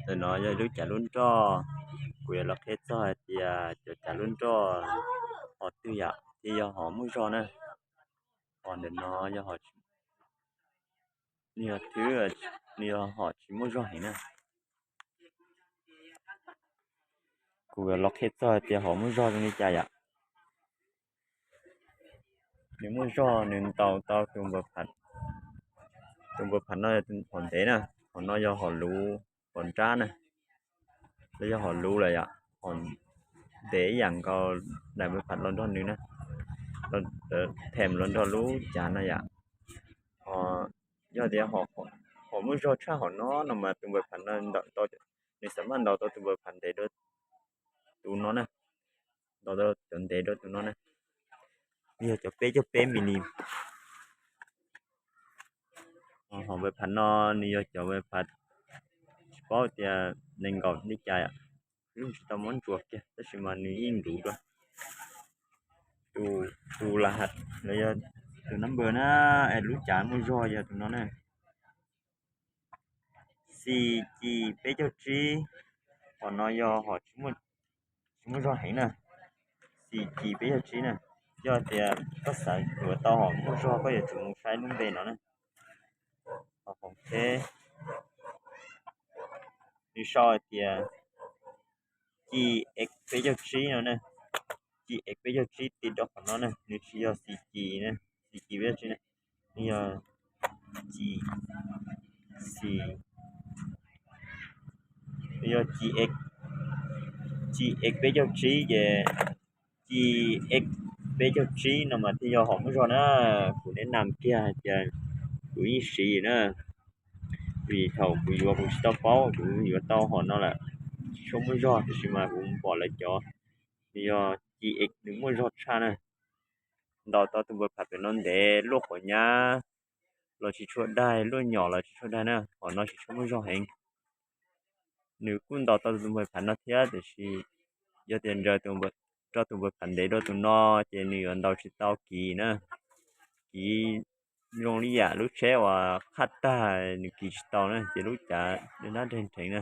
Ntawm no yog lub cav lub nroj, kuv yuav los qhia txog hais tias cov cav lub nroj hom twg yam thiaj yog hom muaj zog na. Hom ntawm no yog hom, nws yog thwv, nws yog hom tsis muaj zog heev na. Kuv yuav los qhia txog hais tias hom muaj zog zoo li cas yom. Nws muaj zog nws ntaus tau tus npawb phav, tus npawb phav no yog hom ntev na, hom no yog hom luv, hom nrab na, los yog hom luv lawm yom, hom ntev ib yam nkaus daim npawb phav los nrog nws na, them los nrog lub cav no yom. Yog tias hom muaj zog tshaj hom no no mas tus npawb phav no, nws xam maj ntaus tau tus npawb phav ntev dua tus no na, ntaus tau cov ntev dua tus no na. Nws yog cov peb caug peb mini. Hom npawb phav no nws yog cov npawb phav tsis paub tias nees nkaum li cas, yeej tsis tau muab ntsuas kiag tab sis mas nws yeej luv dua. Tus tus las has los yog tus number na, es lub cav muaj zog yog tus no na. Xis cim peb caug tsib, hom no yog hom tsis muaj zog heev na. Xis cim peb caug tsib na, yog tias koj xav yuav tau hom muaj zog koj yuav tsum mus saib lub npe no na. Hom, nws sau hais tias cim x peb caug tsib no na. Cim x peb caug tsib tiv rau qhov no na, nws tsis yog xis cim na, xis cim peb caug tsib na, nws yog cim, xis, nws yog cim x, cim x peb caug tsib ces cim x peb caug tsib no mas thiaj yog hom muaj zog na. Kuv neb nam kiag hais tias kuv yeej siv na, vim thaum kuv yuav kuv tsis tau paub kuv yuav tau hom no lawm, tsis tshua muaj zog, tiam sis mas kuv pom lawv cov nws yog cim x nws muaj zog tshaj na. Ntaus tau tus npawb phav pem no ntev luaj quav nyab los tsis tshua daig, luaj nyom los tsis tshua daig na, hom no tsis tshua muaj zog heev. Nws kuj ntaus tau tus npawb phav no thiab tiam sis yog tias ntaus rau tus npawb phav ntev dua tus no ces nws yuav ntaus tsis tau kiv na. Kiv zoo li yam lub tsheb uas qhaj tag nws kiv tsis tau na ces lub cav dab dab nrheev nrheev na.